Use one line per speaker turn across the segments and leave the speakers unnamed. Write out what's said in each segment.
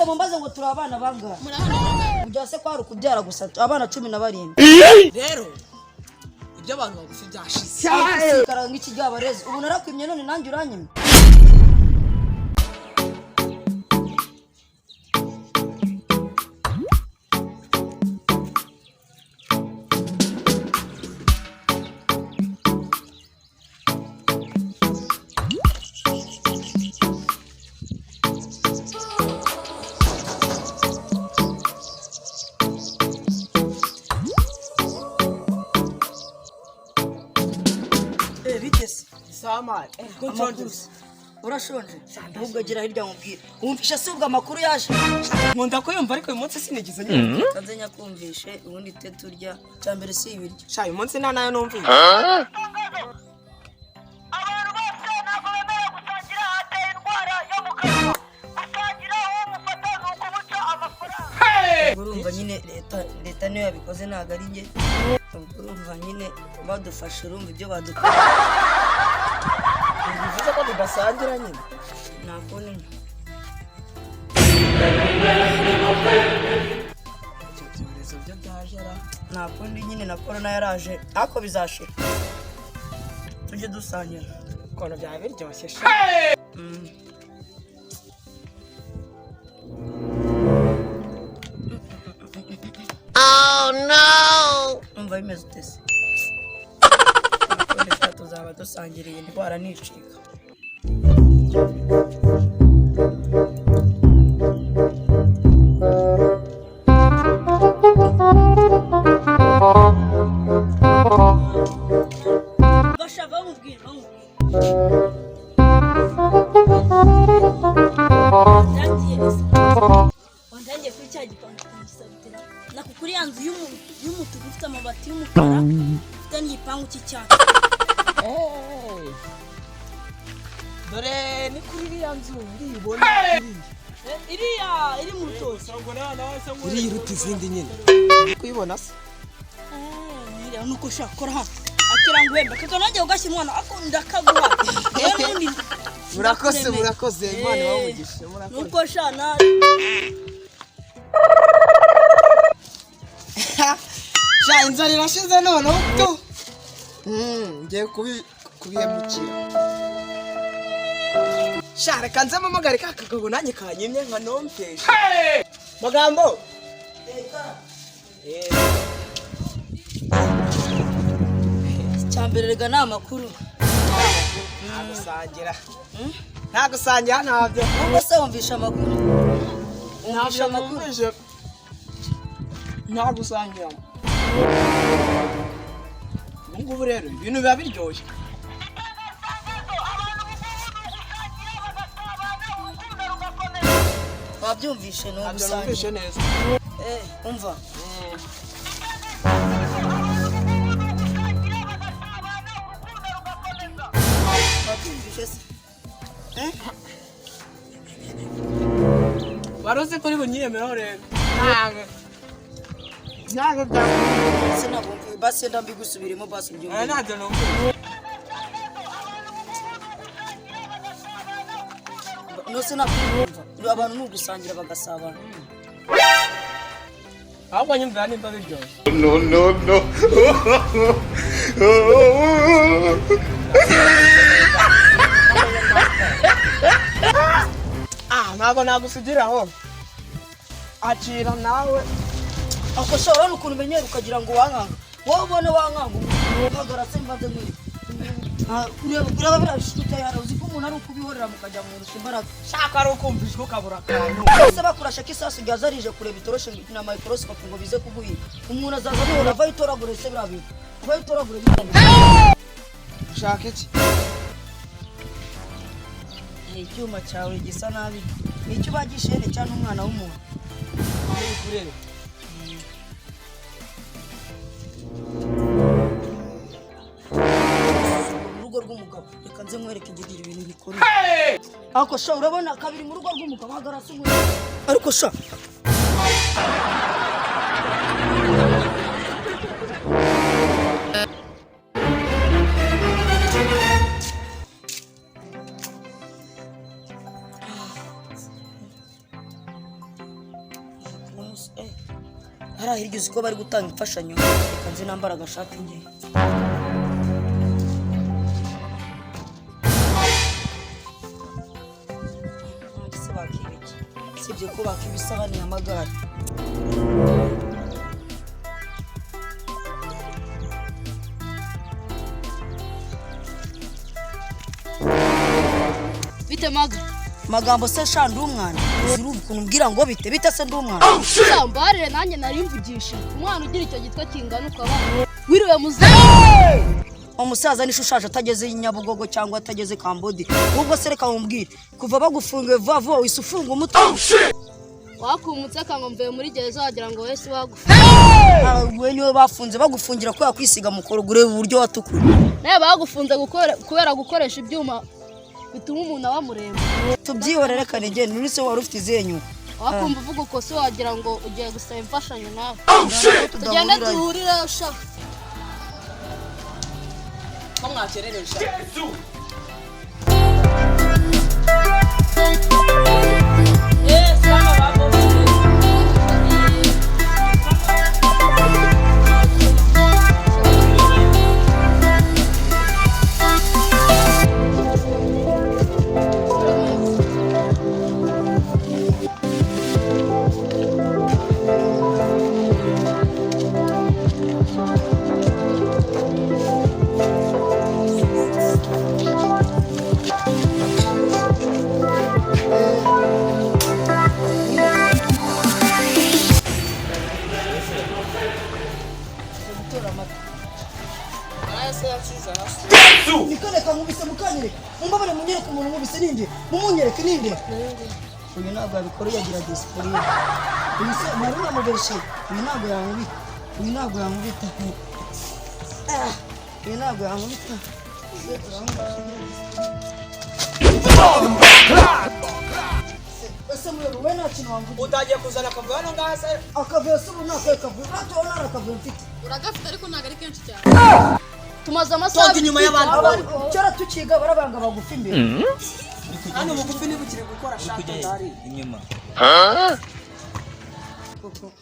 Mumbaze ngo turi abana bangahe?
Muri abana bangahe?
Ujya se kwari ukubyara gusa, abana 17.
Rero ibyo abantu bagufi byashize.
Karanga iki ryabarezi, ubu narakwimye none nanjye uranyimye. Bite se?
Samari ko nshonje.
Amakuru se? Urashonje? Ahubwo gira hirya nkubwire. Wumvishe se ubwo amakuru yaje?
Nkunda kuyumva, ariko uyu munsi sinigeze nyumva.
Kanze nyakumvishe, ubundi te turya. Cya mbere si ibiryo.
Sha, uyu munsi nta nayo numvise.
Abantu bose ntabwo bemerewe gusangira, hateye indwara yo mu kanwa. Gusangira uwo mufata ni ukumuca amafaranga.
Ubwo urumva nyine leta niyo yabikoze, ntabwo ari njye. Ubwo urumva nyine badufashe, urumva ibyo badukoze.
Bivuze ko tudasangira nyine.
Nta kundi.
Ibyo byorezo byo byaje ra.
Nta kundi nyine, na korona yaraje, ariko bizashira tujye dusangira.
Ukuntu byaba biryoshye sha.
Umva bimeze ute se? Nta kundi sha, tuzaba dusangira iyi ndwara nicika.
Basha, bamubwira, bamubwira. Wandangiye ese? Wandangiye kuri cya gipangu cya nako kuri ya nzu y'umutuku ifite amabati y'umukara, ifite n'igipangu cy'icyatsi.
Dore ni kuri iriya nzu uriyibona iriya.
Iriya iri mu rutoki.
Iriya iruta izindi nyine kuyibona se.
Iriya nuko ushaka kora hano akira ngo uhembe kaka, nanjye ugashyira umwana ako ndakaguha rero n'ubundi.
Murakoze.
Ndakuremeye.
Murakoze, Imana ibahe umugisha, murakoze.
Nuko sha na
Sha, inzara irashize noneho tu. Ngiye kubihemukira. Sha, reka nze mpamagare ka kagabo nanjye kanyimye nka nompesha magambo.
Icya mbere rega ni amakuru.
Nta gusangira, nta gusangira ntabyo.
Ubwo se wumvisha amakuru? Wumvisha
Ntabyo
amakuru?
numvise. Nta gusangira. Ubu ngubu rero ibintu biba biryoshye.
Itangazo, abantu ubu ni ugusangira bagasabana, urukundo rugakomeza.
Wabyumvishe? Ni
Ntabyo numvise
ugusangira.
neza.
Umva.
Abantu ubu ni ugusangira bagasabana, urukundo rugakomeza.
Wabyumvishe se?
Wari uzi ko uri bunyiyemeraho rero? Ntabwo byakunda.
Se ntabwo wumva? Basi wenda mbigusubiremo, basi ubyumve.
Ntabyo numvise.
Nose ntabwo wumva? Abantu ni ugusangira bagasabana.
Ahubwo nyumvira nimba biryoshye.
No, no, no.
Ah, ntabwo nagusigiraho, akira nawe.
Ako sha, urabona ukuntu umenyera ukagira ngo wankanga. Wowe ubone wankanga, uhamagara se mbanze nkwereke. Ureba biriya bishuti yara, uzi ko umuntu ari ukubihorera mukajya mu nzu imbaraga.
Shaka ari ukumva ijwi ukabura akantu.
Ese bakurashe ko isasu ryaza rije kureba itoroshi na microscope ngo bize kuguhiga, umuntu azaza abihora avayo itoragure se biriya bintu, avayo itoragure biriya bintu.
Ushaka iki?
Ni icyuma cyawe gisa nabi, ni icyo ubagisha ihene cyangwa umwana w'umuntu?
Uri kureba.
Mu rugo rw'umugabo, reka nze nkwereke ngigira ibintu bikomeye. Ariko sha, urabona kabiri mu rugo rw'umugabo, hagarara se nkwereke. Ariko sha. Eh, hariya hirya uzi ko bari gutanga imfashanyo. Reka nze nambara agashati ngewe. Se bakiba iki? Sibye ko bakiba isahani y'amagare.
Bite, Maga?
Magambo se sha, ndi umwana? Ziri ukuntu umbwira ngo bite bite se, ndi umwana?
Mbarire, nanjye nari mvugisha umwana ugira icyo gitwe kingana ukaba wiriwe muze.
Umusaza nisho ushaje atageze i Nyabugogo cyangwa atageze Kambodi. Ubwo se reka mumbwire, kuva bagufunguye vuba vuba wise ufunga umutwe.
Wakumutse akanga mvuye muri gereza, wagira ngo wese wagufa.
Ah, we niwe bafunze bagufungira kubera kwisiga mukorogo. Ureba uburyo watukura.
Nawe bagufunze kubera gukoresha ibyuma bituma umuntu aba muremure.
Tubyihorere kanegende. None se wari ufite izihe nyungu?
Wakumva uvuga uko se, wagira ngo ugiye gusaba imfashanyo nawe. Tugende duhurire sha.
Ko mwakerereje?
Sama ba boss.
Gutora amata.
Aya se yansize hasi.
Nikareka nkubise, mukanyereka, mumbabare munyereke umuntu nkubise ninde, mumunyereke ninde. Uyu ntabwo yabikora, yagira disipurine. Uyu se mwari mwamubereshe? Uyu ntabwo yankubita, uyu ntabwo yankubita. Ah, uyu ntabwo yankubita. Se, urambasha, agira disipurine. Ese muyobo, we nta kintu wamvuga?
Utangiye kuzana akavuyo hano ngaha se?
Akavuyo se ubu nakaye kavuyo? Uratuba nta akavuyo mfite.
Uragafite, ariko ntabwo ari kenshi cyane.
Tumaze amasaha
Tonda inyuma y'abandi.
Kera tukiga barabanga bagufi imbere.
Hano bugufi ntibukiri gukora shaka ndari.
Inyuma.
Koko.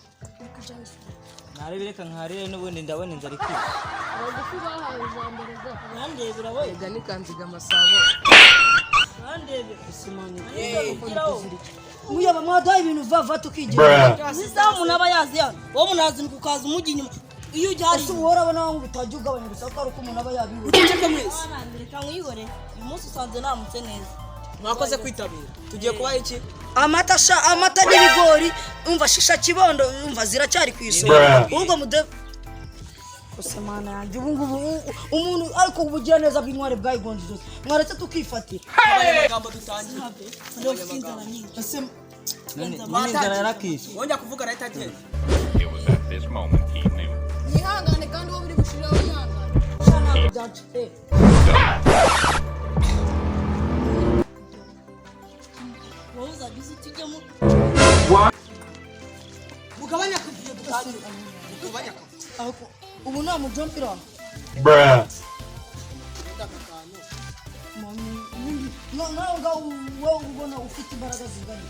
Ntarebe, reka nkarebe, n'ubundi ndabona inzara ikwiye.
Abagufi bahawe ijambo rega.
Urandebera we.
Ega nikanziga amasabo.
Urandebera.
Muyaba mwaduhaye ibintu vuba tukigira.
Isaha umuntu aba yazi hano, wowe umuntu arazinduka ukaza umujya inyuma iyo ujya hari.
Ese ubu urabona ngo utajya ugabanya gusa ko ari uko umuntu aba yabiwe?
Uceceke mwese.
Reka nkwihore, uyu munsi usanze namutse neza.
Mwakoze kwitabira. Tugiye kubaha iki?
Amata sha, amata n'ibigori. Umva, shisha kibondo, umva ziracyari ku isoko. Ubwo mude gusa, mana yanjye, ubu ngubu umuntu ariko ubugira neza bw'inkware bwayigonze zose, mwaretse tukifatira.
Ayo magambo dutangiye.
Ndabona ufite inzara nyinshi.
Ese
None nyine inzara yarakishe.
Wongera kuvuga arahita agenda.
It was at this moment he knew.
Yihangane kandi uwo biri gushiraho yihangane.
Sha, ntabwo byancitse.
Wowe uzajya uza utujyemo.
Mugabanya akavuyo dutangire. Mugabanya akavuyo.
Ariko ubu nta mujompira. Nawe ngaho wowe ubona ufite imbaraga zingana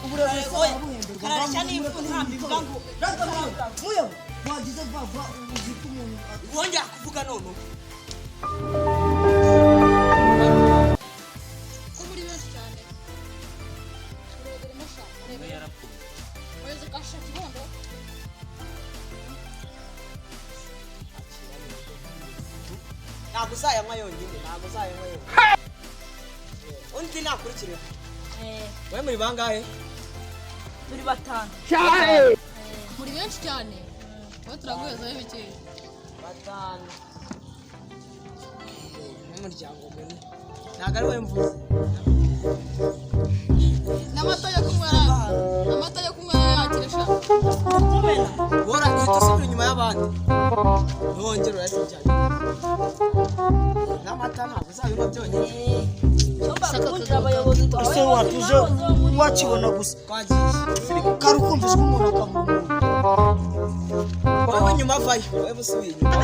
uburebure se barabuhemberwa.
Karashya n'ifu ntabwo ivuga ngo
Reka muyobo wagize vuba vuba, uzi ko umuntu
Wongera kuvuga none.
Ko muri benshi cyane, ureberemo sha, urebere ureze kasha kibondo.
Ntabwo uzayanywa yonyine, ntabwo uzayanywa yonyine. Undi nakurikire. Wowe muri bangahe?
Turi batanu.
Muri benshi cyane, wowe turaguhezaho ibikeya.
Batanu. N'umuryango munini. Ntabwo ari wowe mvuze.
N'amata yo kunywa amata yo kunywa yakire sha.
Kumena.
Bora uhita usubira inyuma y'abandi. Ntiwongere urahita ujyayo. N'amata ntabwo uzabinywa byonyine.
Cyumba abayobozi.
Ese watuje wakibona gusa?
Twagiye.
Kari ukumvishwa umuntu akamuha.
Wowe inyuma vayo. Wowe usubiye inyuma.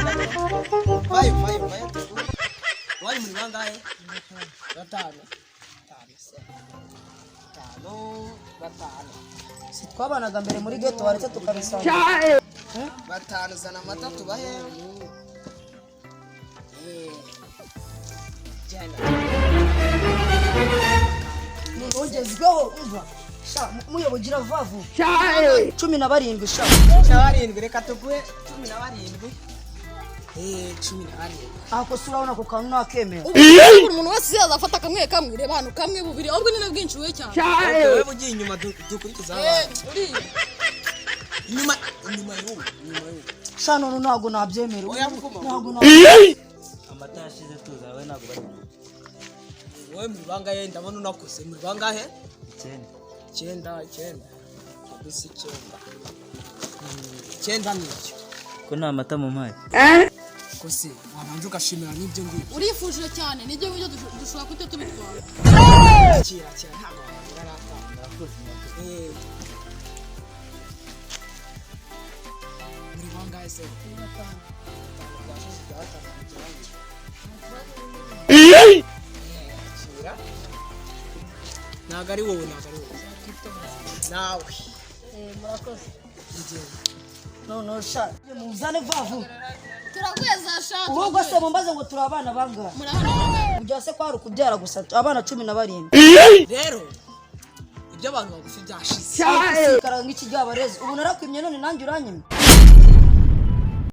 Vayo, vayo, vayo. Wari muri bangahe? Batanu. Batanu se, batanu, batanu.
Si twabanaga mbere muri geto, waretse tukabisangira?
Batanu, zana amata tubahe. Eh, genda.
Ugezweho, umva sha, muyobogira vavu 17 sha.
17, reka tuguhe 17. Eh, 17.
Ako se urabona ako kantu nakemera?
Ubu buri muntu wese yazafata kamwe kamwe, reba hano, kamwe, bubiri, ahubwo ni na bwinshi we cyane.
Okay, wewe ugiye inyuma, dukurikize
Eh,
abandi.
uriya.
Inyuma, inyuma y'ubu, inyuma y'ubu.
Sha, none ntabwo nabyemera.
Oya, guma.
Ntabwo na
Amata yashize, tuza we, ntabwo bari.
Wowe muri bangahe? Ndabona unakuze. Muri bangahe?
9.
Icyenda, icyenda kabisa, icyenda. Icyenda ni icyo.
Ko nta mata mu mpaye?
Ko se wabanza ugashimira n'ibyo ngibyo?
Urifujije cyane, nibyo ngibyo dushobora guhita tubitwara.
Kira, kira, ntabwo wabura arata. Eh. Muri bangahe se? Batanu. Batanu byashize, ibya batanu bigeranye. Eh, kira. Ntabwo ari wowe, ntabwo ari wowe, nawe.
Murakoze.
Igenda.
None sha, muzane vavu.
Turakweza sha.
Ubwo se mumbaze ngo turi abana bangahe?
Muri abana bangahe?
Ujya se kwari ukubyara gusa, abana 17.
Rero ibyo abantu bagufi byashize.
Sikara nk'ikiryabarezi, ubu narakwimye none nanjye uranyimye.